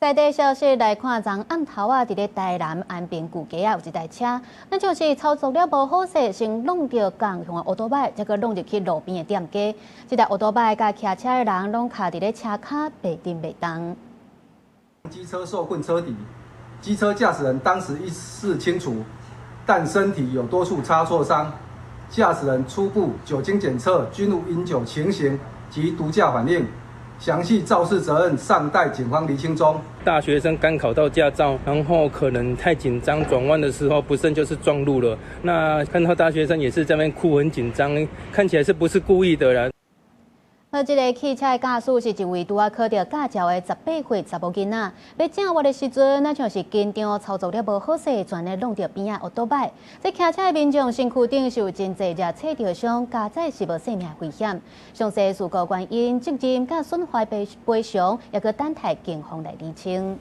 在地消息來看，昨暗頭仔，佇咧台南安平舊街仔有一台車，那就是操作了無好勢，先挵著仝向的歐多擺，才閣挵入去路邊的店家。這台歐多擺佮騎車的人攏卡佇咧車跤，袂振袂動。機車受困車底，機車駕駛人當時意識清楚，但身體有多處擦挫傷。駕駛人初步酒精檢測均無飲酒情形及毒駕反應。詳細肇事責任尚待警方釐清中。大學生剛考到駕照，然後可能太緊張，轉彎的時候不慎就是撞路了。那看到大學生也是在那邊哭，很緊張，看起來是不是故意的啦？那這个汽車的駕駛是一位拄仔考著駕照的18歲查某囡仔，欲轉彎的時陣，若像是緊張操作了無好勢，全咧挵著邊仔歐多擺。這騎車的民眾身軀頂是有真濟隻擦著傷，佳哉是無性命危險。詳細事故原因、責任佮損壞賠賠償，猶閣等待警方來釐清。